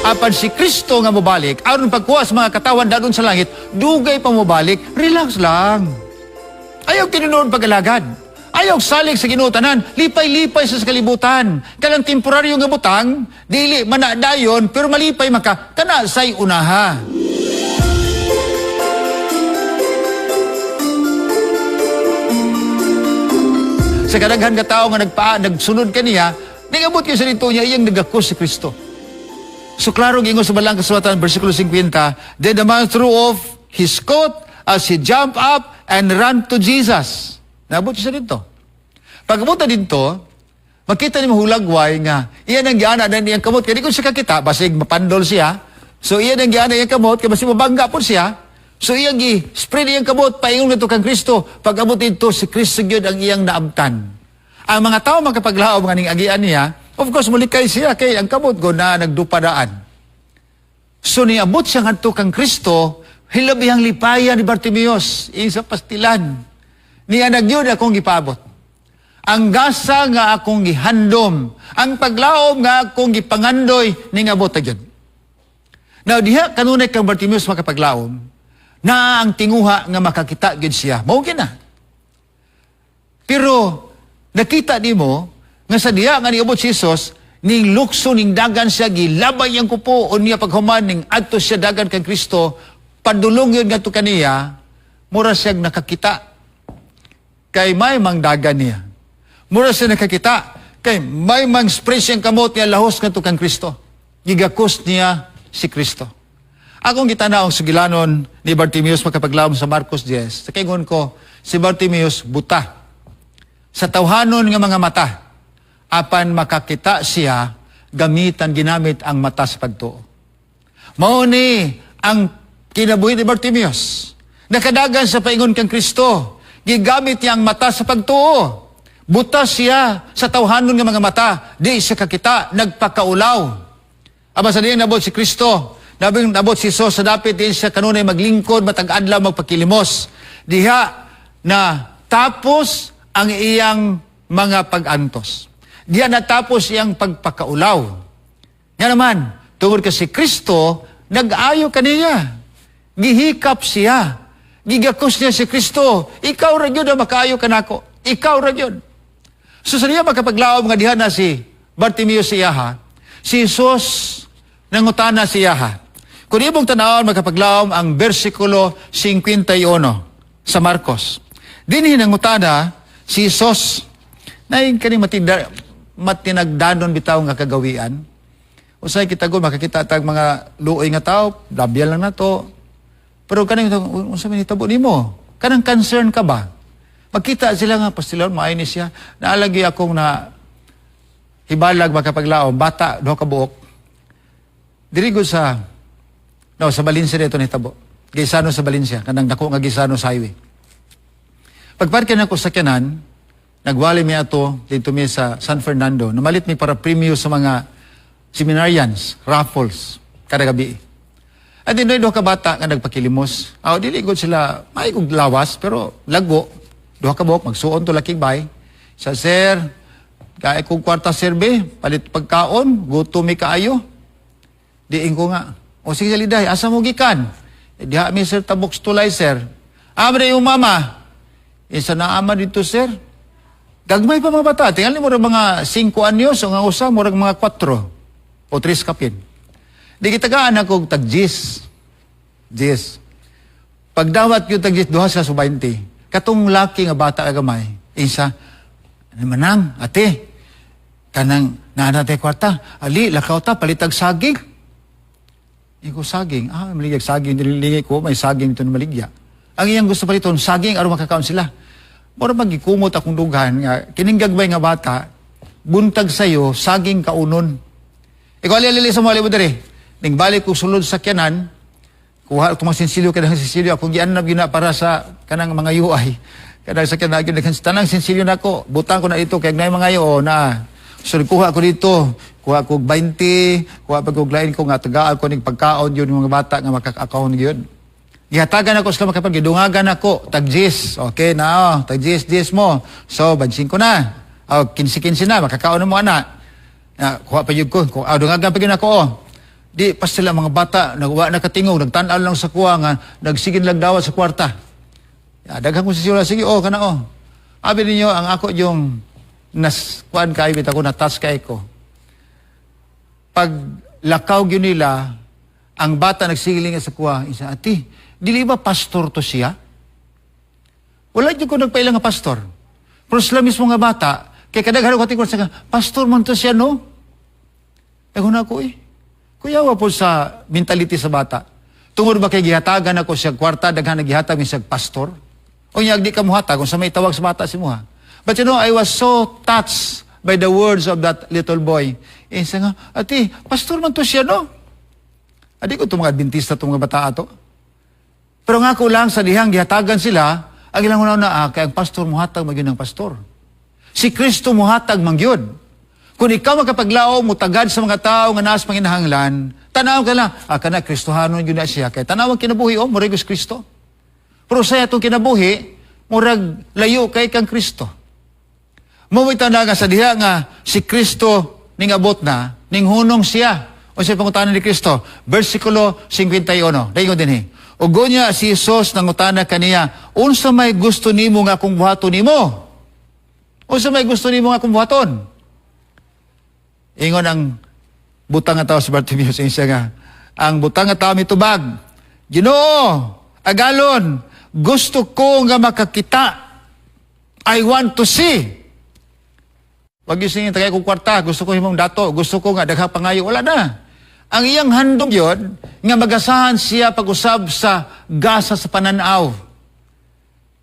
Apan si Kristo nga mobalik aron pagkuha sa mga katawan dadon sa langit, dugay pa mobalik, relax lang. Ayaw tinunood pag-alagad. Ayaw salig sa Ginoo tanan, lipay-lipay sa kalibutan. Kanang temporaryo nga butang, dili man na dayon, pero malipay maka kana say unaha. Sa kadaghan ka tao nga nagsunod kaniya, ningabot kay sa dito niya iyang nagakos si Kristo. So klaro gingon sa balang kasulatan, versikulo 50, "Then the man threw off his coat as he jumped up and ran to Jesus." Naabot siya dito. Pag-abot na dito, makita ni mahulagway nga, iyan ang giana na iyang kamot. Kaya di ko siya kakita, basig mapandol siya. So iyan ang giana iyang kamot, kaya basig mabangga po siya. So iyang gi-spread iyang kamot, paingon nito kang Kristo. Pag-abot dito, si Kristo gyud ang iyang naabtan. Ang mga tao makapaglaom nga ning agian niya, of course, mulikay siya kay ang kamot go na nagdupadaan. So niabot siya ngadto kang Kristo, hilabihang lipayan ni Bartimios, iyang sa pastilan. Niya nagyud akong gipaabot. Ang gasa nga akong gihandom, ang paglaom nga akong gipangandoy, ningabot na gyud. Now diha kanunay kang Bartimios makapaglaom, na ang tinguha nga makakita gyud siya. Mao gyud na. Pero nakita nimo nga sa diha nga niabot si Jesus, ning lukso ning dagan siya gilabay ang kupo unya paghuman ning adto siya dagan kang Kristo, padulong yun ngadto kaniya, mura siyang nakakita kay may mangdagan niya. Mura siya nakakita kay may mang spread siyang kamot niya lahos ngadto kang Kristo. Gigakos niya si Kristo. Akong gitanaw ang sugilanon ni Bartimius makapaglaom sa Marcos 10. Sa kaingon ko, si Bartimius buta sa tawhanon nga mga mata, apan makakita siya gamitan ginamit ang mata sa pagtuo. Mao ni ang kinabuhi ni Bartimius. Nakadagan sa paingon kang Kristo, gigamit niya ang mata sa pagtuo. Buta siya sa tawhanon nga mga mata, di siya kakita, nagpakaulaw. Aba sa diyang nabot si Kristo, nabing nabot si Jesus sa dapit din siya kanunay maglingkod, matag adlaw magpakilimos. Diha na tapos ang iyang mga pag-antos. Diha natapos iyang pagpakaulaw. Nga naman, tungod kasi Kristo, nag-ayo kaniya. Gihikap siya. Gigakos niya si Kristo. Ikaw ra gyud ang makaayo kanako. Ikaw ra gyud. So sa diha makapaglaom nga diha na si Bartimeus siya ha, si Jesus nangutana siya ha. Kung imong tanawon makapaglaom ang versikulo 51 sa Marcos. Dinhi nangutana si Jesus na yung kaning matinagdanon bitaw nga kagawian. Usay kita go makakita tag mga luoy nga tao, labyal lang nato. Pero kaning unsa man hitabo nimo? Kanang concern ka ba? Makita sila nga pastilon maayo ni siya. Naalagi akong na hibalag makapaglaom bata duha ka buok. Diri gud sa no sa Valencia dito nitabo. Gisano sa Valencia kanang dako nga gisano sa highway. Pagparke nako sa sakyanan, nagwali mi ato dito mi sa San Fernando. Namalit mi para premyo sa mga seminarians, raffles kada gabi. At din duha ka bata nga nagpakilimos. Aw dili gud sila may og lawas pero lago. Duha ka buok magsuon to laking bay. Sa sir, kay kog kwarta sir be, palit pagkaon, gutom mi kaayo. Diin ko nga. O sige liday, asa mo gikan? Eh, diha mi sir tabok tulay sir. Abre yung mama. Isa na ama dito sir. Gagmay pa mga bata. Tingali mo mga 5 anyos o nga usa murag mga 4 o 3 kapin. Di gitagaan ako tag 10. 10. Pagdawat yung tag 10, duha sa 20. Katong laki nga bata gamay. Isa, manang, ate, kanang naana tay kwarta, ali, lakaw ta, palitag saging. Iko saging, maligya saging, nililingi ko, may saging ito na maligya. Ang iyang gusto paliton, saging, aron makakaon sila. Mura magikumot akong dughan, nga, kining gagmay nga bata, buntag sayo, saging kaunon. Ikaw, ali, ali, sa mga dere. Ning balik ko sulod sa sakyanan, kuha ko mga sinsilyo, kanang sinsilyo, akong gianab yun na para sa kanang mga UI. Kanang sakyanan, tanang sinsilyo na ako, butang ko na ito, kaya na mga yo, na. So, kuha ko dito, kuha ko 20, kuha pa ko lain ko nga, tagaan ko ning pagkaon yun, mga bata nga makakaon yun. Gihatagan ako sila makapag, gidungagan ako, tag 10, okay na, oh, tag 10, 10 mo. So, 25 na, oh, 15-15 na, makakaon na mo, anak. Na, kuha pa yun ko, dungagan pa yun ako, oh. Di pa sila mga bata, nagwa nakatingog, nagtan-aw lang sa kuha nga, nagsigin lang dawat sa kwarta. Ya, daghan ko sila, sige, oh, kana oh. Abi ninyo, ang ako yung nas, kuan kay bitaw ko, na-touch kay ko. Pag lakaw gyud nila, ang bata nagsigiling sa kuha, isa, "Ati, dili ba pastor to siya?" Wala gyud ko nagpaila nga pastor. Pero sila mismo nga bata, kay kadaghan ko katingkod sa pastor man to siya, no? Naguna ko eh. Kuyawa po sa mentality sa bata. Tungod ba kay gihatagan ako siya kwarta, daghan na gihatag mi siya pastor? O niya, di ka muhatag, kung sa may tawag sa bata si muha. But I was so touched by the words of that little boy. Eh, siya nga, "Ati, pastor man to siya, no?" Adi ko itong mga Adventista, itong mga bata ato. Pero nga ko lang sa dihang gihatagan sila, ang ilang una ah, kay ang pastor muhatag magyud ng pastor. Si Kristo muhatag mangyud. Kung ikaw makapaglaom, mutagad sa mga tao nga naas panginahanglan, tanaw ka lang, ah, kana Kristohanon yun na siya. Kay tanaw ang kinabuhi, oh, murag Kristo. Pero sa atong kinabuhi, murag layo kay kang Kristo. Mawita na nga sa diha nga si Kristo ning abot na, ning hunong siya. O siya pangutana ni Kristo, versikulo 51. Dayon din eh. Ug unya si Jesus nangutana kaniya, "Unsa may gusto nimo nga akong buhaton nimo?" Unsa may gusto nimo nga akong buhaton? Ingon ang butang nga tao si Bartimaeus, ingon siya nga, ang butang nga tao mitubag, "Ginoo, agalon, gusto ko nga makakita. I want to see." Wag yung singin, tagay kong kwarta, gusto ko himong dato, gusto ko nga daghang pangayo, wala na. Ang iyang handom yun, nga magasahan siya pag-usab sa gasa sa pananaw.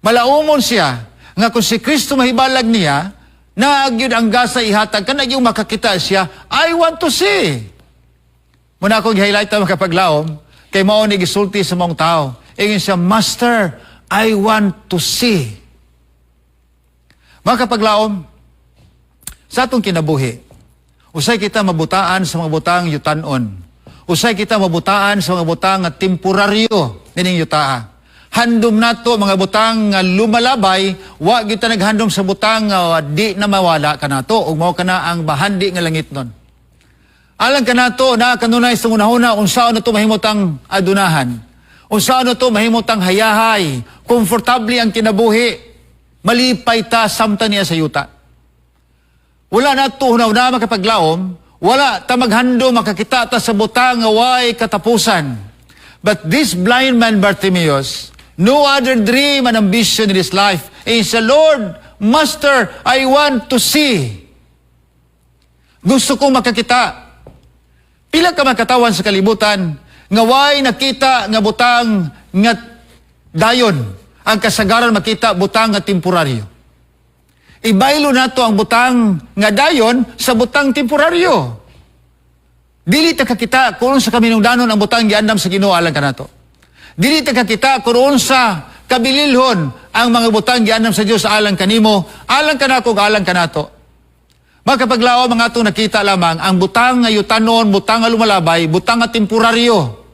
Malaumon siya, nga kung si Kristo mahibalag niya, naagyod ang gasa ihatag, kanag yung makakita siya, "I want to see." Muna akong highlight na makapaglaom, kay mao ni gisulti sa maong tao. Ingon siya, "Master, I want to see." Makapaglaom, sa atong kinabuhi, usay kita mabutaan sa mga butang yutanon. Usay kita mabutaan sa mga butang nga temporaryo nining yutaa. Handom nato mga butang nga lumalabay, wa kita naghandom sa butang nga di na mawala kanato ug mao kana ang bahandi nga langit nun. Alang kanato na kanunay sa unahuna unsaon na to mahimutang adunahan. Unsaon na to mahimutang hayahay, komportable ang kinabuhi, malipay ta samtang niya sa yuta. Wala na to na makapaglaom, wala ta maghando makakita ta sa butang nga way katapusan. But this blind man Bartimaeus, no other dream and ambition in his life. He said, "Lord, Master, I want to see." Gusto kong makakita. Pila ka makatawan sa kalibutan nga way nakita nga butang nga dayon? Ang kasagaran makita butang nga temporaryo. Ibaylo nato ang butang nga dayon sa butang temporaryo. Dili ta kakita kung sa kaminungdanon ang butang giandam sa Ginoo alang kanato. Dili ta kakita kung sa kabililhon ang mga butang giandam sa Dios alang kanimo, alang kanako, alang kanato. Makapaglaom, mga atong nakita lamang ang butang nga yutanon, butang nga lumalabay, butang nga temporaryo.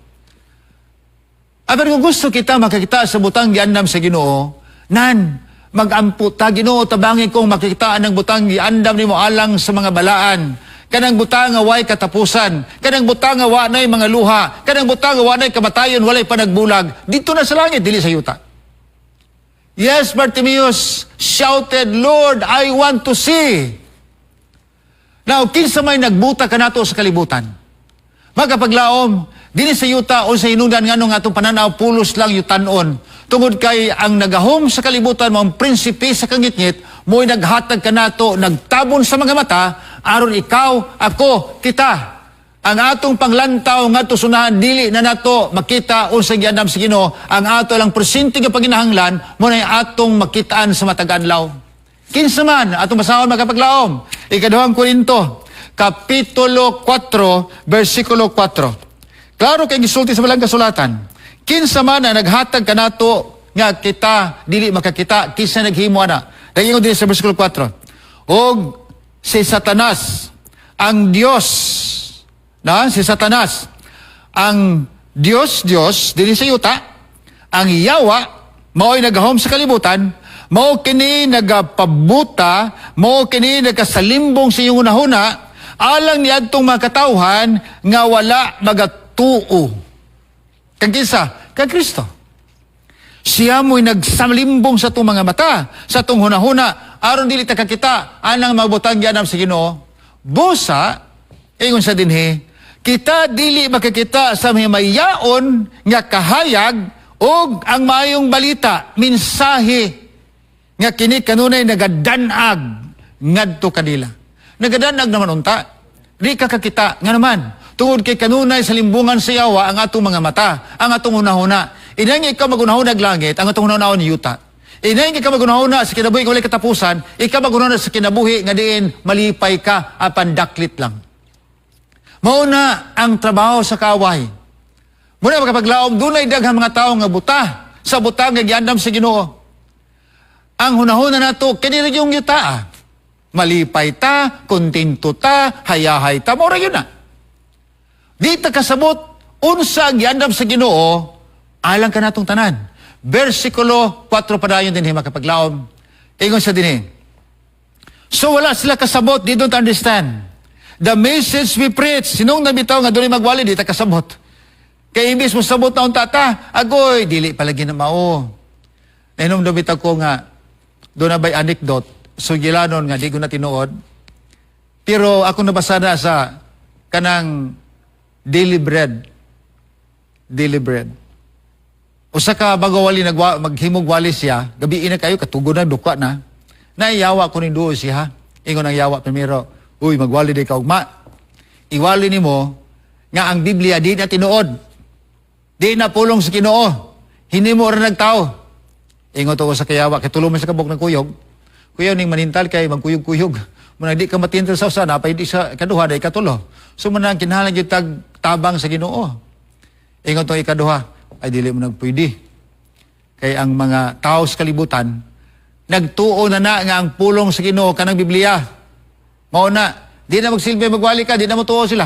Aber kung gusto kita makakita sa butang giandam sa Ginoo, nan magampo ta, "Ginoo, tabangi kong makita ang butang giandam nimo alang sa mga balaan. Kanang butang nga way katapusan, kanang butang nga wa nay mga luha, kanang butang nga wa nay kamatayon, walay panagbulag, dito na sa langit, dili sa yuta." Yes, Bartimaeus shouted, "Lord, I want to see." Now, kinsa may nagbuta kanato sa kalibutan? Magkapaglaom, dinhi sa yuta o sa hinungdan nganong atong pananaw pulos lang yutanon. Tungod kay ang nagahom sa kalibutan mo ang prinsipe sa kangitngit, mo'y naghatag kanato, nagtabon sa mga mata, aron ikaw, ako, kita. Ang atong panglantaw ngadto sunahan dili na nato makita unsa giandam sa Ginoo, ang ato lang presente nga panginahanglan mo na atong makitaan sa matag adlaw. Kinsa man atong basahon, magkapaglaom? Ikaduhang Korinto, Kapitulo 4, versikulo 4. Klaro kay gisulti sa balang kasulatan. Kinsa man ang naghatag kanato nga kita dili makakita, kinsa naghimo ana? Dagingon din sa versikulo 4. Og si Satanas, ang Dios, na si Satanas, ang Dios Dios dinhi sa yuta, ang yawa, mao'y nagahom sa kalibutan, mao kini nagapabuta, mao kini nagkasalimbong sa iyong hunahuna, Alang niadtong mga katawhan nga wala magatuo. Kang kinsa? Kang Kristo. Siya mo'y nagsalimbong sa atong mga mata, sa atong hunahuna, aron dili ta kakita anang mabutang gianam sa Ginoo. Busa, ingon sa dinhi, kita dili makakita sa mayaon nga kahayag og ang maayong balita, mensahe nga kini kanunay nagadanag ngadto kanila. Nagadanag naman unta. Di ka kakita nga naman. Tungod kay kanunay sa limbungan sa yawa ang atong mga mata, ang atong hunahuna. Inang ikaw magunahunag langit, ang atong hunahuna yuta. Inang ikaw magunahuna sa kinabuhi nga walay katapusan, ikaw magunahuna sa kinabuhi nga diin malipay ka apan daklit lang. Mauna ang trabaho sa kaaway. Muna makapaglaom, dunay daghang mga tao nga buta sa butang nga giandam sa Ginoo. Ang hunahuna nato kini ra yung yuta. Ah. Malipay ta, kontento ta, hayahay ta, mao ra yun na. Di ta kasabot unsa ang giandam sa Ginoo alang kanatong tanan. Versikulo 4 padayon dinhi, makapaglaom. Ingon sa dinhi. So wala sila kasabot, they don't understand. The message we preach, sinong nabitaw nga dunay magwali, di ta kasabot. Kay imbis mo sabot na unta ta, agoy, dili palagi na mao. Nainom bitaw ko nga, doon na ba'y anecdote, so gilanon nga, di ko na tinuod. Pero ako nabasa na sa kanang Daily Bread. Daily Bread. Usa ka bago wali nagwa, maghimog wali siya, gabi na kayo, katugo na, duka na. Naiyawa ko ning duo siya. Ingon ang yawa primero, "Uy, magwali di ka ugma. Iwali nimo nga ang Biblia di na tinuod. Di na pulong sa Ginoo. Hinimo ra nagtao." Ingon to sa kayawa, kay tulo man sa kabok ng kuyog. Kuyaw ning manintal kay magkuyog-kuyog. Munang di ka matintal sa usa, napay di sa kaduha, di katulo. So manang kinahanglan gyud tag tabang sa Ginoo. Ingon tong ikaduha, "Ay, dili mo nagpwede. Kay ang mga tao sa kalibutan, nagtuo na na nga ang pulong sa Ginoo kanang Biblia. Mao na, di na magsilbi magwali ka, di na motuo sila."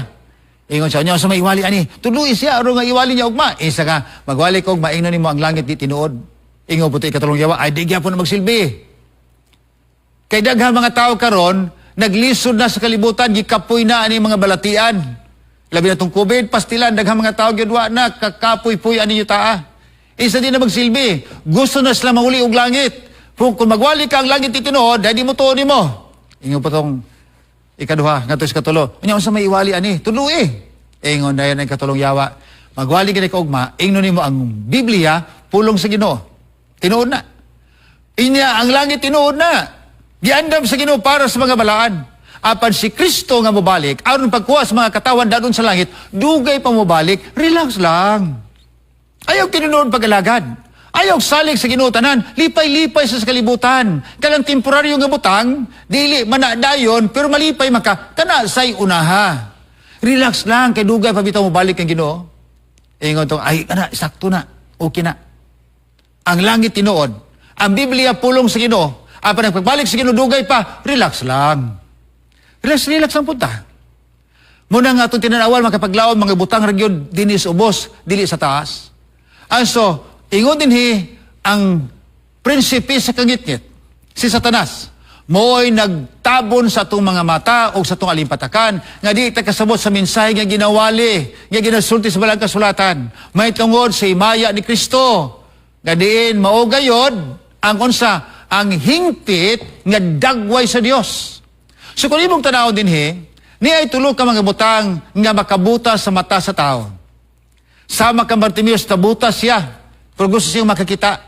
Ingon siya, "Nya sa may iwali ani? Tuloy siya aron nga iwali niya ugma." Isa ka, "Magwali ko ugma, ingnon nimo ang langit di tinuod." Ingon po ikatulong yawa, "Ay, di gyapon na magsilbi." Kay daghang mga tao karon naglisod na sa kalibutan, gikapoy na ani mga balatian. Labi na tong COVID, pastilan, daghang mga tao gyud wa na kakapoy-poy ani yutaa. Isa di na magsilbi. Gusto na sila mahuli og langit. Kung magwali ka ang langit di tinuod, dahil di mo tuo nimo. Ingon po tong ikaduha, ngadto sa katulo, "Unya unsa may iwali ani? Tuloy." Ingon dayon ang katulong yawa, "Magwali gani ka ugma, ingnon nimo ang Biblia pulong sa Ginoo. Tinuod na. Inya ang langit tinuod na. Giandam sa Ginoo para sa mga balaan. Apan si Kristo nga mobalik aron pagkuha sa mga katawan dadon sa langit, dugay pa mobalik, relax lang. Ayaw tinunood pag-alagad. Ayaw salig sa Ginoo tanan, lipay-lipay sa kalibutan. Kanang temporaryo nga butang, dili man dayon pero malipay maka kana say unaha. Relax lang kay dugay pa bitaw mobalik ang Ginoo." Ingon tong, "Ay, ana sakto na. Okay na. Ang langit tinuod. Ang Biblia pulong sa Ginoo. Apan ang pagbalik sa Ginoo dugay pa, relax lang. Relax, relax lang punta." Muna nga itong tinanawan, makapaglaom, mga butang ra gyud dinis ubos, dili sa taas. So, ingon dinhi ang prinsipe sa kangitngit, si Satanas, mo'y nagtabon sa atong mga mata o sa atong alimpatakan, nga di ta kasabot sa mensahe nga ginawali, nga ginasulti sa balang kasulatan. May tungod sa himaya ni Kristo, nga diin mao gayod ang unsa, ang hingpit nga dagway sa Dios. So kung imong tanawon dinhi, ni ay tulo ka mga butang nga makabuta sa mata sa tao. Sama kang Bartimeus, tabuta siya, pero gusto siyang makakita.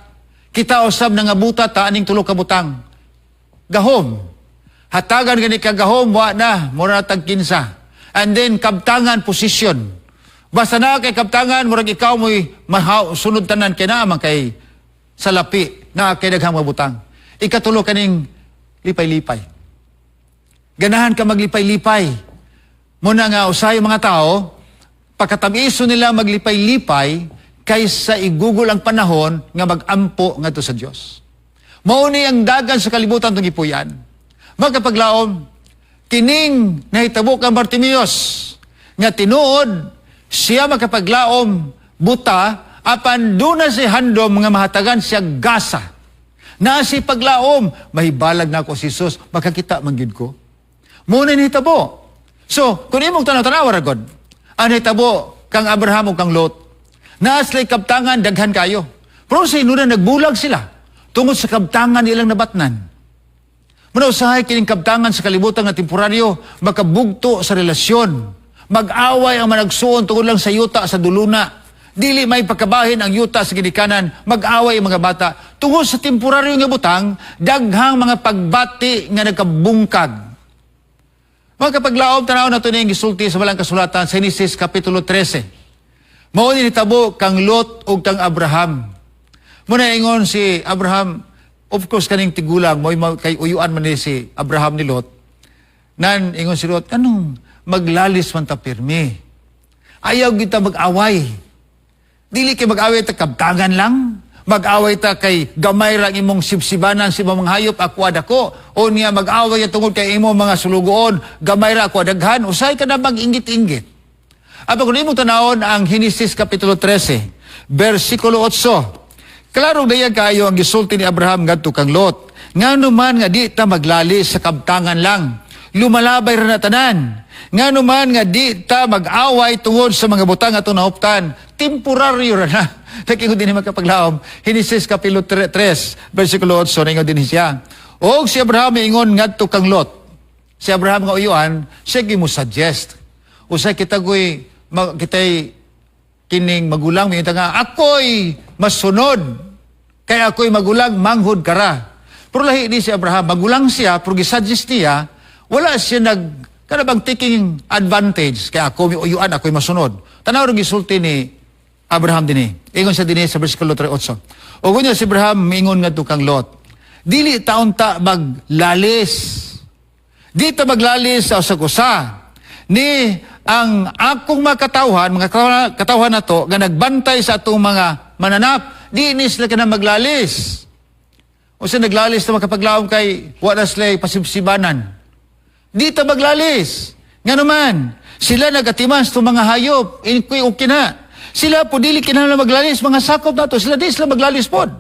Kita usab na nga buta ta aning tulo ka butang. Gahom. Hatagan gani ka gahom, wa na, mura na tag 15. And then, kabtangan, posisyon. Basta na kay kabtangan, murag ikaw mo'y mahaw, sunod tanan kay naman kay salapi, na kay daghang mabutang. Ikatulo kaning lipay-lipay. Ganahan ka maglipay-lipay. Muna nga usahay mga tao, pagkatamiso nila maglipay-lipay kaysa igugol ang panahon nga magampo ngadto sa Dios. Mao ni ang dagan sa kalibutan tong gipuy-an. Magkapaglaom, kining nahitabo kang Bartimios nga tinuod siya makapaglaom buta apan duna si handom nga mahatagan siya gasa. Na si paglaom, mahibalag na ako si Jesus, makakita man gyud ko. Muna nahitabo. So, kung imong tanaw-tanawa ra god, ang nahitabo kang Abraham ug kang Lot, naa sila'y kabtangan daghan kayo. Pero sa hinungdan nagbulag sila tungod sa kabtangan nilang nabatnan. Muna usahay kining kabtangan sa kalibutan nga temporaryo makabugto sa relasyon. Mag-away ang managsuon tungod lang sa yuta sa duluna. Dili may pagkabahin ang yuta sa ginikanan, mag-away ang mga bata. Tungod sa temporaryo nga butang, daghang mga pagbati nga nagkabungkag. Mga kapaglaom, tanaw nato ning gisulti sa balang kasulatan sa Genesis Kapitulo 13. Mao ni nitabo kang Lot ug kang Abraham. Muna ingon si Abraham, of course kaning tigulang mo kay uyuan man ni si Abraham ni Lot. Nan ingon si Lot, anong maglalis man ta pirmi? Ayaw kita mag-away. Dili kay mag-away ta kabtangan lang. Mag-away ta kay gamay ra ang imong sibsibanan sa imong mga hayop, ako adako. O niya mag-away tungod kay imong mga sulugoon, gamay ra ako daghan. Usay ka na mag-inggit-inggit. Apan kung imong tanawon ang Genesis Kapitulo 13, versikulo 8. Klaro dayag kayo ang gisulti ni Abraham ngadto kang Lot. Ngano man nga di ta maglalis sa kabtangan lang. Lumalabay ra na tanan. Ngano man nga di ta mag-away tungod sa mga butang atong nahuptan. Temporaryo ra na. Nakingon din makapaglaom. Genesis Kapitulo 3, versikulo 8, ningon din siya. Og si Abraham ingon ngadto kang Lot. Si Abraham nga uyuan, siya mo suggest. Usay kita goy kitay kining magulang mi nga ako'y masunod kay ako'y magulang, manghod kara. Pero lahi ni si Abraham, magulang siya pero gisuggest niya, wala siya nag kana bang taking advantage kay ako mi uyuan, ako'y masunod. Tanaw ra gisulti ni Abraham dinhi. Ingon siya dinhi sa versikulo 3:8. Ug unya si Abraham mingon ngadto kang Lot. Dili taon ta maglalis. Di ta maglalis sa usag-usa. Ni ang akong mga katawhan, mga katawhan na to, nga nagbantay sa atong mga mananap, di ni sila kana maglalis. O sa naglalis na makapaglaom kay wala sila pasibsibanan. Di ta maglalis. Nga naman, sila nagatiman sa mga hayop, inkoy okay na. Sila po dili kinahanglan maglalis, mga sakop nato, sila di sila maglalis pod.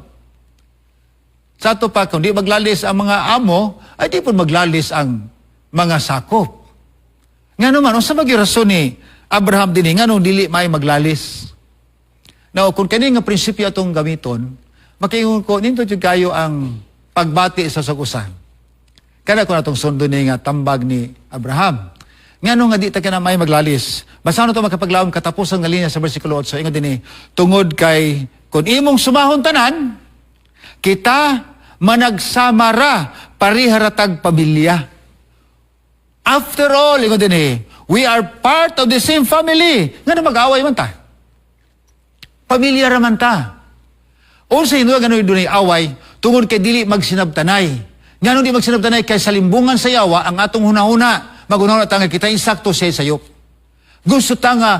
Sa ato pa, kung di maglalis ang mga amo, ay di po maglalis ang mga sakop. Nga naman, unsa man rason ni Abraham dinhi, nga nung dili may maglalis? Now, kung kani nga prinsipyo atong gamiton, makaingon ko, nindot jud kayo ang pagbati sa usag-usa. Kada ko natong sundo ni nga tambag ni Abraham. Nga nung nga di ta kana may maglalis. Basta to makapaglaom katapusan nga linya sa versikulo 8, ingon dinhi, tungod kay kung imong sumahon tanan, kita managsamara pariharatag pamilya. After all, ingon dinhi, we are part of the same family. Nga na mag-away man ta. Pamilya ra man ta. Unsa hinuwa gano'y dunay away tungod kay dili magsinabtanay. Ngano di magsinabtanay? Kay sa limbungan sa yawa ang atong hunahuna. Maghunahuna ta nga kita insakto siya sayop. Gusto ta nga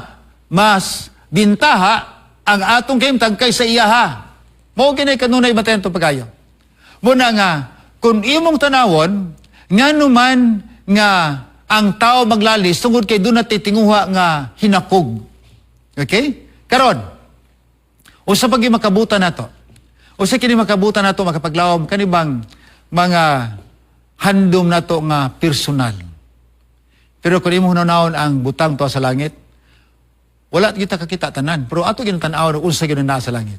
mas bintaha ang atong kahimtang kaysa iyaha. Mao kinay kanunay batayan to pagayo. Muna nga kung imong tanawon ngano man nga ang tao maglalis tungod kay doon natitinguha nga hinakog. Okay? Karon, usa pag makabutan nato. Usa kini makabutan nato makapaglawom kanibang mga handom nato nga personal. Pero kung imong hunahon ang butang to sa langit, wala kita kakita tanan. Pero ato gintan-aw unsa gyud naa sa langit.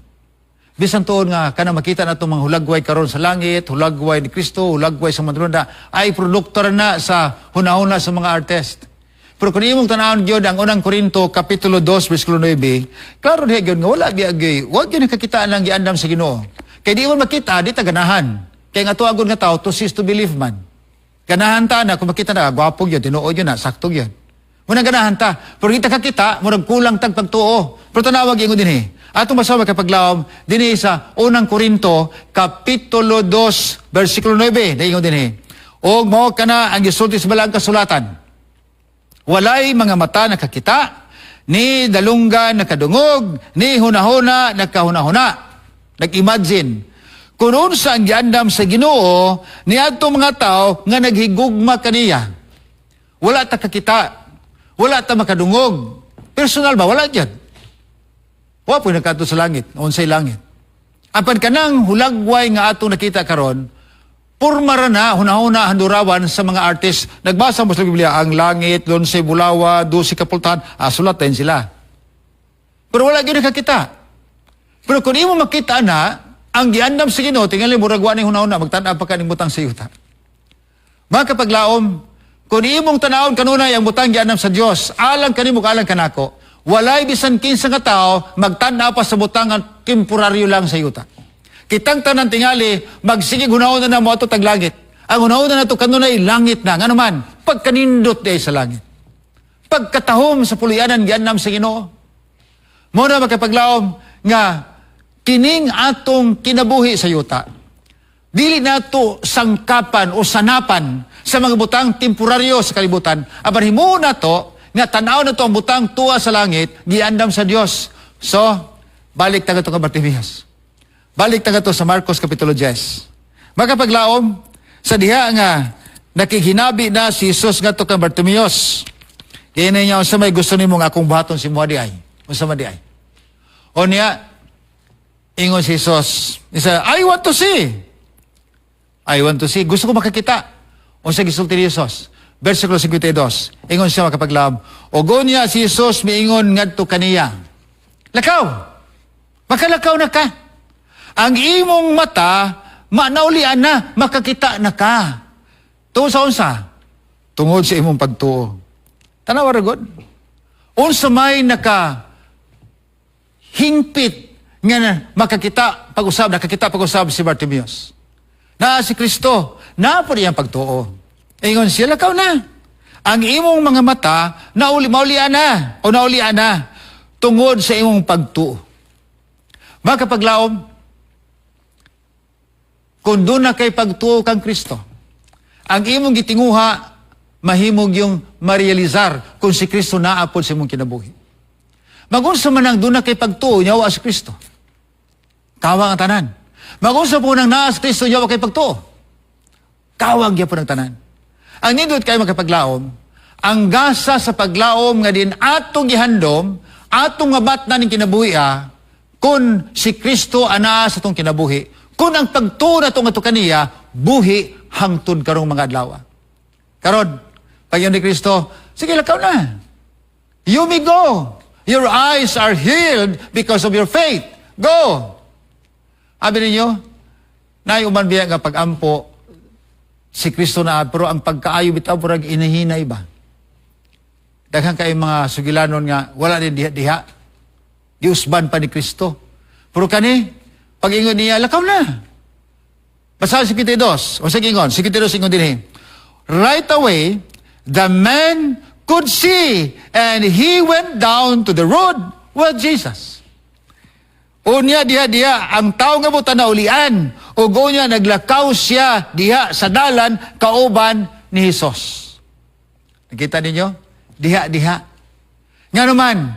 Bisan tuon nga kana makita nato mga hulagway karon sa langit, hulagway ni Kristo, hulagway sa mga ay produkto na sa hunahuna sa mga artist. Pero kung imong tan-awon gyud ang unang Korinto kapitulo 2 bersikulo 9, klaro diha gyud nga wala gyud wa gyud nakakitaan lang giandam sa Ginoo. Kay di mo makita, di ta ganahan. Kay nga tuagon nga tao, to see to believe man. Ganahan ta na kung makita na gwapo gyud, tinuod gyud na, sakto gyud. Muna ganahan ta. Pero kita kakita, murag kulang tag pagtuo. Pero tanawag ingon dinhi. Atong masawa kapaglawom dinhi sa unang Korinto kapitulo 2 bersikulo 9, ingon dinhi. Og mao kana ang gisulti sa balang kasulatan. Walay mga mata nakakita, ni dalunggan nakadungog, ni hunahuna nakahunahuna. Nag-imagine. Kung unsa ang giandam sa Ginoo ni adto mga tao nga naghigugma kaniya. Wala ta kakita. Wala ta makadungog. Personal ba? Wala gyud. Wa po nagkadto sa langit, unsay langit. Apan kanang hulagway nga atong nakita karon, Purma ra na, hunahuna, handurawan sa mga artist. Nagbasa mo sa Biblia, ang langit, 11 bulawa, 12 kapultahan, sulat din sila. Pero wala gyud nakakita. Pero kung imo makita na, ang giandam sa Ginoo, tingali murag wa ning hunahuna, magtan-aw pa ka ning butang sa yuta. Mga kapaglaom, kung imong tanawon kanunay ang butang giandam sa Dios, alang kanimo, alang kanako, walay bisan kinsa nga tao magtan-aw pa sa butang ang temporaryo lang sa yuta. Kitang tanan tingali, magsigig hunahuna na mo ato tag langit. Ang hunahuna nato kanunay langit na. Ngano man, pagkanindot di sa langit. Pagkatahom sa puloy-anan giandam sa Ginoo. Mo na, makapaglaom, nga kining atong kinabuhi sa yuta, dili nato sangkapan o sanapan sa mga butang temporaryo sa kalibutan. Apan himuon nato nga tan-aw nato ang butang tuwa sa langit giandam sa Dios. So, balik ta kang Bartimius. Balik ta sa Marcos Kapitulo 10. Makapaglaom, sa diha nga nakihinabi na si Jesus ngadto kang Bartimius. Kaya niya, "Unsa may gusto nimo nga akong buhaton sa imo di ay? Unsa man di ay?" O niya, ingon si Jesus, isa, "I want to see. I want to see." Gusto ko makakita. Unsa gisulti ni Jesus? Versikulo 52. Ingon siya, makapaglaom, o niya si Jesus miingon ngadto kaniya, "Lakaw! Makalakaw na ka. Ang imong mata, manaulian na, makakita na ka." Tungod sa unsa? Tungod sa imong pagtuo. Tanawa ra god. Unsa may naka hingpit nga na makakita pag-usab, nakakita pag-usab si Bartimeus? Na si Kristo, naa po niyang pagtuo. Ingon siya, "Lakaw na. Ang imong mga mata, nauli, maulian na, o naulian na, tungod sa imong pagtuo." Makapaglaom, kung duna kay pagtuo kang Kristo, ang imong gitinguha, mahimog yung marealizar kung si Kristo naa pod sa imong kinabuhi. Magunsa man ang duna kay pagtuo, nyawa si Kristo. Kawang ang tanan. Magunsa po nang naa si Kristo, nyawa kay pagtuo. Kawang gyapon ang tanan. Ang nindot kay, makapaglaom, ang gasa sa paglaom nga din atong gihandom, atong mabat na ning kinabuhi kung si Kristo anaa sa atong kinabuhi, kung ang pagtuo nato ngadto kaniya, buhi hangtod karong mga adlaw. Karon, pag ni Kristo, "Sige, lakaw na. You may go. Your eyes are healed because of your faith. Go." Abi ninyo, naay uban biya nga pag-ampo, si Kristo na, pero ang pagkaayo bitaw murag inahinay ba? Daghan kay mga sugilanon nga wala din diha-diha. Giusban pa ni Kristo. Pero kani, pag-ingon niya, "Lakaw na." Basta 52. O sige, ingon, 52 ingon din. Right away, the man could see and he went down to the road with Jesus. Unya diha-diha, ang tao nga buta naulian. Ug unya naglakaw siya diha sa dalan kauban ni Jesus. Nakita ninyo? Diha-diha. Nga naman,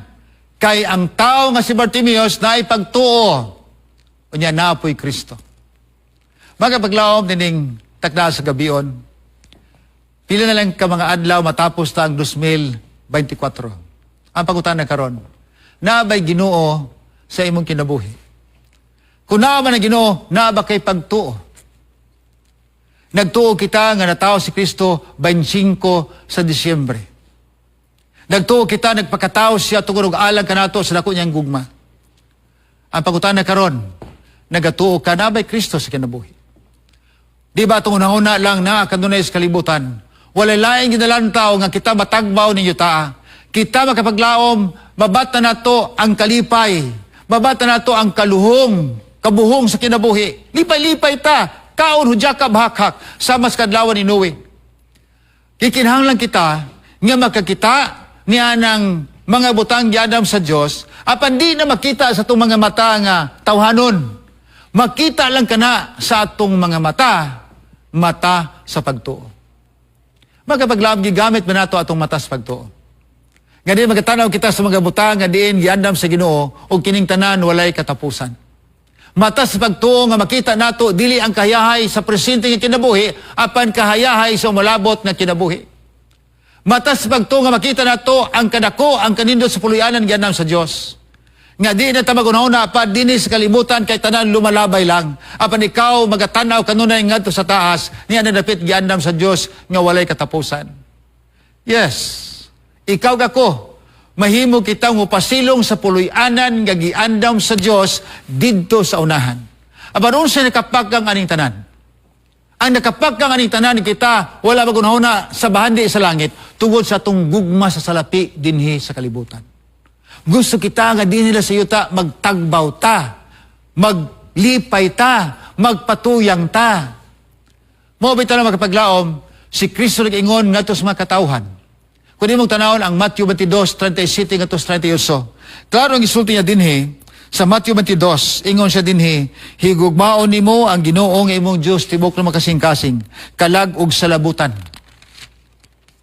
kay ang tao nga si Bartimeus na ipagtuo. Unya naa poy Kristo. Mga paglaom, nining takna sa gabion, pila na lang ka mga adlaw matapos ta ang 2024. Ang pangutana karon, naa ba'y Ginoo sa imong kinabuhi? Kung naa man ang Ginoo, naa ba kay pagtuo? Nagtuo kita nga natawo si Kristo 25 sa Disyembre. Nagtuo kita nagpakatawo siya tungod og alang kanato sa dako niyang gugma. Ang pangutana karon, nagatuo ka, naa ba'y Kristo sa kinabuhi? Di ba itong una lang na kanunay sa kalibutan? Walay laing ginalantaw nga kita matagbaw ninyo ta. Kita, makapaglaom, mabata nato ang kalipay. Mabata nato ang kaluhong, kabuhong sa kinabuhi. Lipay-lipay ta, kaon hudyaka bahakhak, sa mas kadlawan ni Noe. Kikinahanglan kita nga makakita niya ng mga butang giandam sa Dios, apan di na makita sa atong mga mata nga tawhanon. Makita lang kana sa atong mga mata, mata sa pagtuo. Magkapaglaom, gigamit man nato atong mata sa pagtuo. Nga diin magatanaw kita sa mga butang nga diin giandam sa Ginoo ug kining tanan walay katapusan. Mata sa pagtuo nga makita nato dili ang kahayahay sa presente nga kinabuhi apan kahayahay sa umalabot nga kinabuhi. Mata sa pagtuo nga makita nato ang kadako, ang kanindot sa puloy-anan giandam sa Dios. Nga di na ta maghunahuna pa dinhi sa kalibutan kay tanan lumalabay lang. Apan ikaw magatanaw kanunay ngadto sa taas niya na dapit giandam sa Dios nga walay katapusan. Yes. Ikaw kako mahimo kita mopasilong sa puloy-anan nga giandam sa Dios didto sa unahan. Apan unsa nakapagkang aning tanan? Ang nakapagkang aning tanan kita wala maghunahuna sa bahandi sa langit tungod sa atong gugma sa salapi dinhi sa kalibutan. Gusto kita nga dinhi sa yuta magtagbaw ta, maglipay ta, magpatuyang ta. Mao bitaw na, makapaglaom, si Kristo nag-ingon ngadto sa mga katawhan. Kung imong tanawon ang Matthew 22:37 ngadto sa 38. Klaro ang isulti niya dinhi sa Matthew 22, ingon siya dinhi, "Higugmaon nimo ang Ginoo nga imong Dios tibok na makasing-kasing, kalag ug salabutan."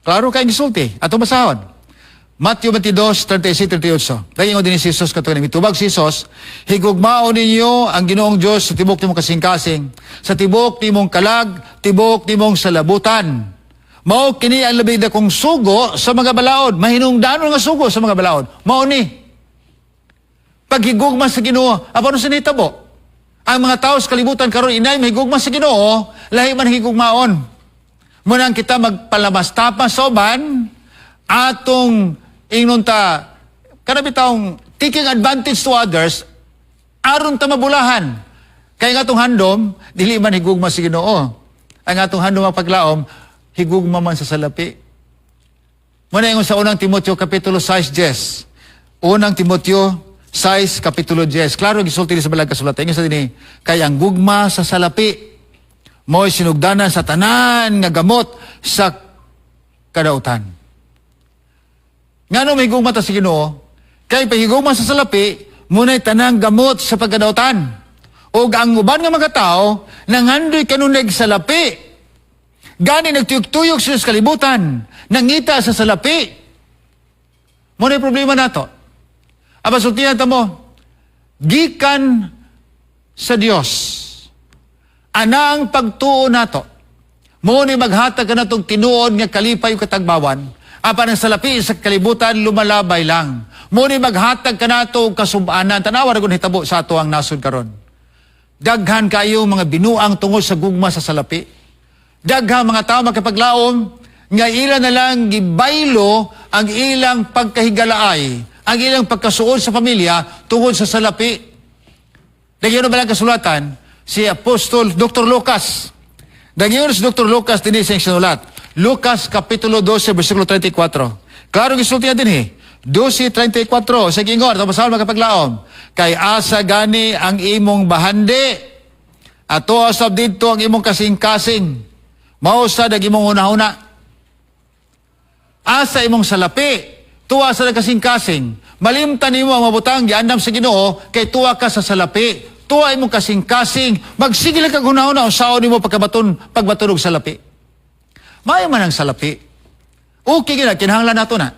Klaro kay gisulti. Ato basahon. Matthew 22, 36, 38. Dahil ingon din si Jesus kato, mitubag si Jesus, "Higugmaon ninyo ang Ginoong Diyos sa tibok nimong kasing-kasing, sa tibok nimong kalag, tibok nimong salabutan. Mao kini ang labing dakong sugo sa mga balaod, mahinungdanon nga sugo sa mga balaod." Mao ni paghigugma sa Ginoo. Apan ano sa nitabo? Ang mga tao sa kalibutan karon inay mahigugma sa Ginoo, lahi man higugmaon. Muna ang kita magpalamastapas sa uban, atong ingnon ta, kana bitawng taking advantage to others, aron ta mabulahan. Kaya nga atong handom, dili man higugma sa Ginoo. Ang atong handom mapaglaom, higugma man sa salapi. Muna ingon sa Unang Timoteo kapitulo 6, 10. Unang Timoteo 6, kapitulo 10. Klaro gisulti ni sa balag kasulatan. Ingon sa dinhi, "Kay ang gugma sa salapi, mo'y sinugdanan sa tanan nga gamot sa kadautan." Ngano may gugma ta sa Ginoo? Kay pahigugma sa salapi, muna'y tanang gamot sa pagkadautan. O ang uban nga mga tao, nangandoy kanunay salapi. Gani nagtuyok-tuyok sila sa kalibutan, nangita sa salapi. Muna'y problema nato. Aba, sultihan ta mo, gikan sa Dios, anang pagtuo nato, mo ni maghatag ka natong tinuod nga kalipay ug katagbawan, apan ang salapi sa kalibutan lumalabay lang. Mo ni maghatag ka nato og kasubanan. Tanawa ra gud hitabo sa ato ang nasod karon. Daghan kayo mga binuang tungod sa gugma sa salapi. Daghan mga tao, makapaglaom, nga ila na lang gibaylo ang ilang pagkahigalaay, ang ilang pagkasuod sa pamilya tungod sa salapi. Nagyan ba lang kasulatan si Apostol Dr. Lucas. Nagyan si Dr. Lucas dinhi sa sinulat. Lucas Kapitulo 12, versikulo 34. Klaro gisulti niya dinhi. 12:34 sa gingon, tapos sa makapaglaom. "Kay asa gani ang imong bahandi, ato asab didto ang imong kasing-kasing. Mao sad ang imong hunahuna." Asa imong salapi, tuwa sa kasing-kasing. Malimtan nimo ang mabutang giandam sa Ginoo kay tuwa ka sa salapi. Tuwa imong kasing-kasing, magsige lang kag hunahuna unsaon nimo pagkabaton pagbaton og salapi. Maayo man ang salapi. Okay gina, kinahanglan nato na.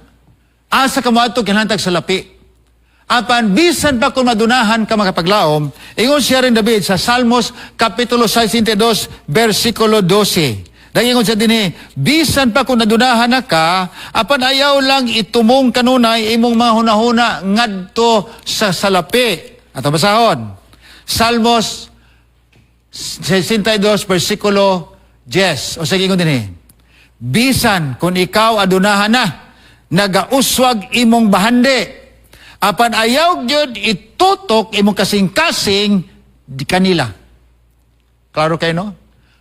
Asa ka moadto, kinahanglan tag salapi. Apan bisan pa kung madunahan ka, makapaglaom, ingon siya rin David sa Salmos Kapitulo 62 versikulo 12. Dahil ingon siya dinhi, "Bisan pa kung nadunahan na ka, apan ayaw lang itumong kanunay imong mga hunahuna ngadto sa salapi." At basahon. Salmos 62 versikulo 10. O sige, ingon dinhi, "Bisan kung ikaw adunahan na, nagauswag imong bahandi, apan ayaw gyud itutok imong kasing-kasing di kanila." Klaro kayo, no?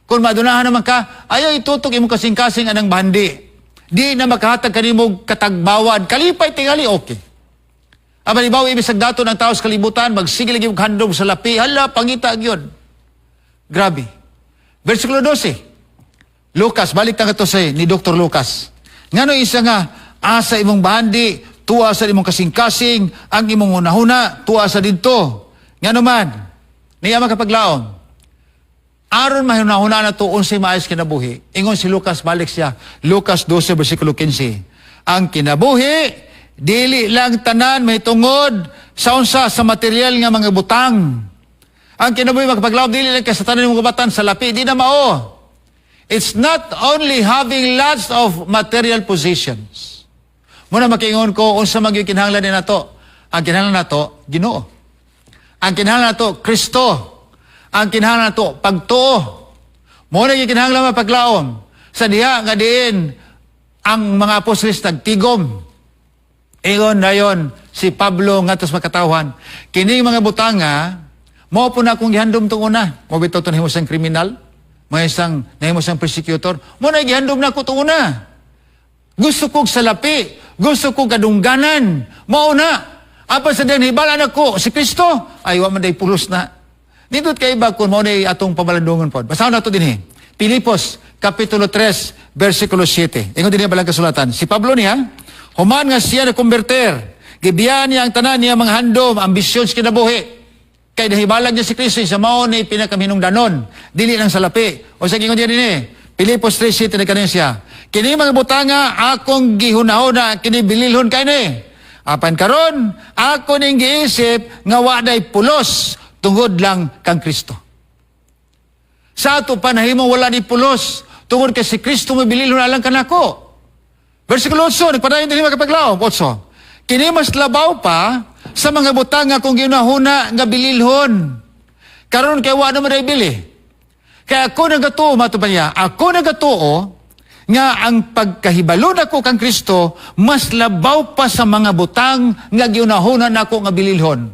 Kung madunahan naman ka, ayaw itutok imong kasing-kasing anang bahandi. Di na makahatag kanimo katagbawan. Kalipay tingali, okay. Apan ibaw ibisag dato ng tao sa kalibutan, magsige lagi og handom sa lapi, hala, pangita gyud. Grabe. Versikulo 12. Lucas, balik ta kato sa ni Dr. Lucas. Ngano isa nga, asa imong bahandi, tuwa sa imong kasing-kasing, ang imong hunahuna, tuwa sa didto. Ngano man, niya makapaglaom. Aron mahunahuna na to unsay maayos kinabuhi. Ingon si Lucas, balik siya. Lucas 12, versikulo 15. "Ang kinabuhi, dili lang tanan may tungod sa unsa, sa material nga mga butang." Ang kinabuhi, makapaglaom, dili lang kay sa tanan mong kabatan sa lapi, di na mao. It's not only having lots of material possessions. Muna makiingon ko, unsa man gyud kinahanglan ni nato? Ang kinahanglan nato, Ginoo. Ang kinahanglan nato, Kristo. Ang kinahanglan nato, pagtuo. Mao na kinahanglan mapaglaom. Sa diha nga diin ang mga apostoles nagtigom. Ingon dayon si Pablo ngadto sa makatawhan, "Kining mga butanga mao po na akong gihandom tong una." Mao bitaw to nahimo siyang kriminal, may isang nahimo siyang persecutor. Mao na gihandom na ako tong una. Gusto kong salapi, gusto kong kadungganan. Mao na. Apan sa dihang nahibalan ako si Kristo, ay wa man day pulos na. Nindot kay iba kung mao na atong pamalandungan pod. Basahon nato dinhi. Pilipos kapitulo 3 versikulo 7. Ingon dinhi balang kasulatan. Si Pablo niya, human nga siya na konberter, gibiyaan niya ang tanan niya mga handom, ambisyon sa kinabuhi. Kay nahibalag niya si Kristo sa mao ni pinakaminungdanon, dili lang salapi. O sa ingon diya dinhi, Pilipos 3:7 na siya. "Kini mga butanga akong gihunahuna kini bililhon kani. Apan karon ako ning giisip nga wa day pulos tungod lang kang Kristo." Sa ato pa nahimo wala ni pulos tungod kay si Kristo mo bililhon alang kanako. Versikulo 8, nagpadayon din makapaglaom. 8. "Kini mas labaw pa sa mga butang nga akong gihunahuna nga bililhon. Karon kay wa naman day bili. Kaya ako nagatuo," mato pa niya, "ako nagatuo nga ang pagkahibalo nako kang Kristo mas labaw pa sa mga butang nga gihunahuna nako nga bililhon."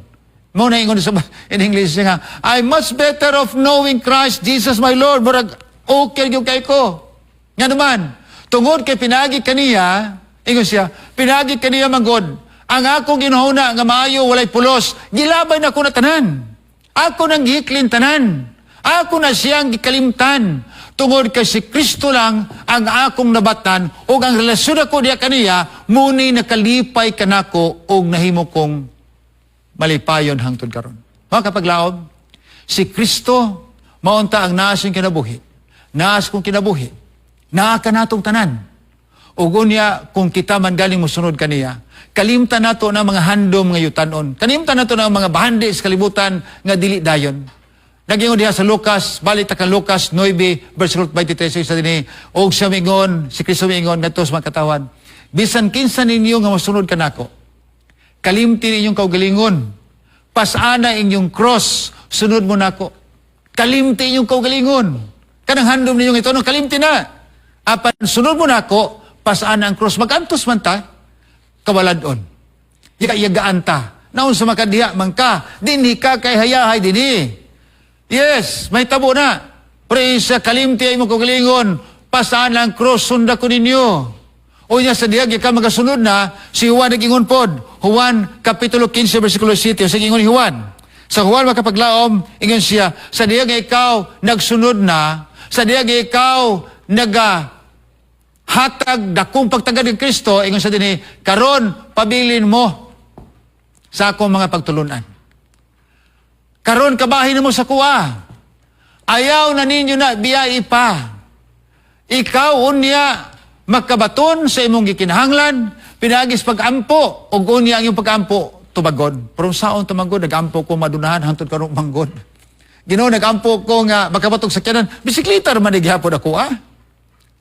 Mao na ingon sa in English nga, "I'm much better of knowing Christ Jesus my Lord." Murag okay gyud kay ko. Nga naman, tungod kay pinagi kaniya, ingon siya, pinagi kaniya manggod, ang akong ginahuna nga maayo walay pulos, gilabay na ko na tanan. Ako nang gihiklin tanan. Ako na siyang gikalimtan. Tungod kay si Kristo lang ang akong nabatan ug ang relasyon ako diya kaniya muni nakalipay kanako ug nahimo kong malipayon hangtod karon. Mga kapaglaom, si Kristo maunta ang naas yung kinabuhi. Naas kong kinabuhi. Naa kanatong tanan. Ug unya kung kita man galing mosunod kaniya, kalimtan nato na mga handom nga yutanon. Kalimtan nato na mga bahandi sa kalibutan nga dili dayon. Nagingon diha sa Lucas, balik ta ka Lucas 9 verse 23 sa dinhi, og siya mingon, si Kristo mingon ngadto sa mga katawan, "Bisan kinsa ninyo nga mosunod kanako, kalimti inyong kaugalingon. Pasana inyong cross, sunod mo nako." Kalimti inyong kaugalingon. Kanang handom ninyong ito, no, kalimti na. Apan sunod mo nako, pasana ang cross. Magantos man ta, kawaladon. Yagaan ta. Naon sa makadiha man ka, dinhi ka kay hayahay dinhi. Yes, may tabo na. Praise sa kalimti ay mo kaugalingon, pasana ang cross, sunda ko ninyo. O niya sa diag ka magasunod na, si Juan nagingon pod. Juan kapitulo 15 versikulo 7, sa gingon ni Juan. Sa Juan makapaglaom, ingon siya, sa diag nga ikaw nagsunod na, sa diag nga ikaw naga hatag dakong pagtagad ni Kristo, ingon sa dinhi, "Karon pabilin mo sa akong mga pagtulunan. Karon kabahin mo sa kuha. Ayaw na ninyo na biyai pa. Ikaw unya makabaton sa imong gikinahanglan pinaagis pag-ampo ug unya ang iyong pag-ampo tubagon." Pero saon tumagod? Nag-ampo ko madunahan hangtod karon manggod. Ginoo, nag-ampo ko nga makabatog sakyanan, bisikleta ra man gihapon ako ah.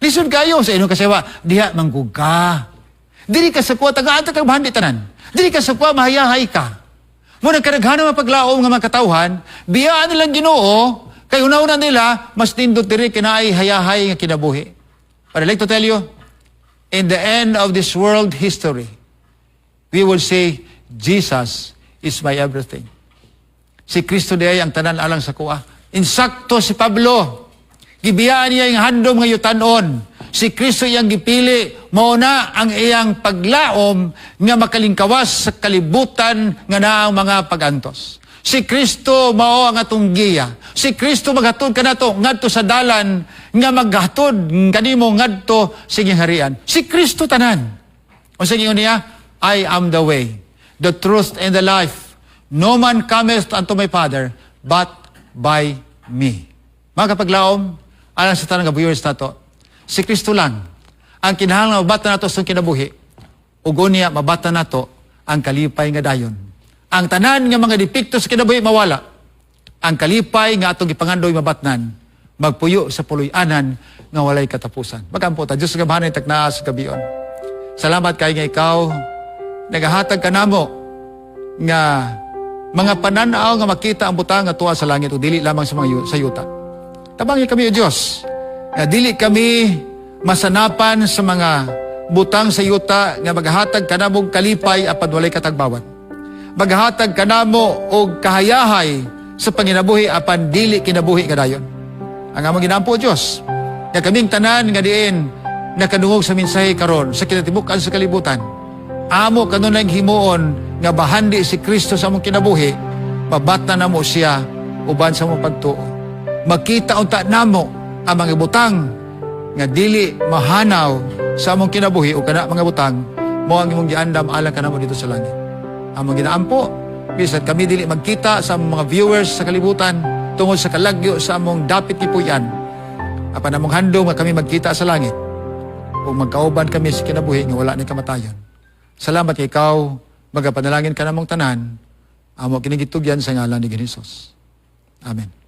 Lisod kayo sa inyong kasawa, diha manggug ka. Dili ka sa kuha, tagaan kang bahandi tanan. Dili ka sa kuha, mahayahay ka. Muna kadaghanan mapaglaom nga mga katawhan, biyaan nilang Ginoo, kay una-una nila, mas nindot diri kinaay hayahay nga kinabuhi. But I'd like to tell you, in the end of this world history, we will say, "Jesus is my everything." Si Kristo diay ang tanan alang sa kuha. Insakto si Pablo. Gibiyaan niya yung handom nga yutanon. Si Kristo iyang gipili, mao na ang iyang paglaom nga makalingkawas sa kalibutan nga naang mga pagantos. Si Kristo mao ang atong giya. Si Kristo maghatod kanato ngadto sa dalan nga maghatod kanimo ngadto sa harian. Si Kristo tanan. O sa ingon niya, "I am the way, the truth and the life. No man cometh unto my Father but by me." Mga kapaglaom, alang sa tanang viewers nato, si Kristo lang ang kinahanglan mabata nato sa kinabuhi. Ug unya mabata nato ang kalipay nga dayon. Ang tanan nga mga depekto sa kinabuhi mawala. Ang kalipay nga atong gipangandoy mabatnan, magpuyo sa puloy-anan nga walay katapusan. Magampo ta, Diyos nga taknaa sa gabion. Salamat kay nga ikaw nagahatag kanamo nga mga pananaw nga makita ang butang nga tuwa sa langit o dili lamang sa mga sa yuta. Tabangi kami, O Dios, nga dili kami masanapan sa mga butang sa yuta nga maghatag kanamo og kalipay apan walay katagbawan. Maghatag kanamo og kahayahay sa panginabuhi apan dili kinabuhi nga dayon. Ang among ginaampo, Dios, nga kaming tanan nga diin nakadungog sa mensahe karon sa kinatibuk-an sa kalibutan, amo kanunay himuon nga bahandi si Kristo sa among kinabuhi, mabata namo siya uban sa among pagtuo. Makita unta namo ang mga butang nga dili mahanaw sa among kinabuhi o kana mga butang mo ang imong giandam alang kanamo dito sa langit. Among ginaampo, bisan kami dili magkita sa among mga viewers sa kalibutan tungod sa kalagyo sa among dapit gipuy-an, apan among handom nga kami magkita sa langit ug magkauban kami sa kinabuhi nga wala ni kamatayon. Salamat kay ikaw, magapanalangin ka namong tanan. Amo kini gitugyan sa ngalan ni Jesus. Amen.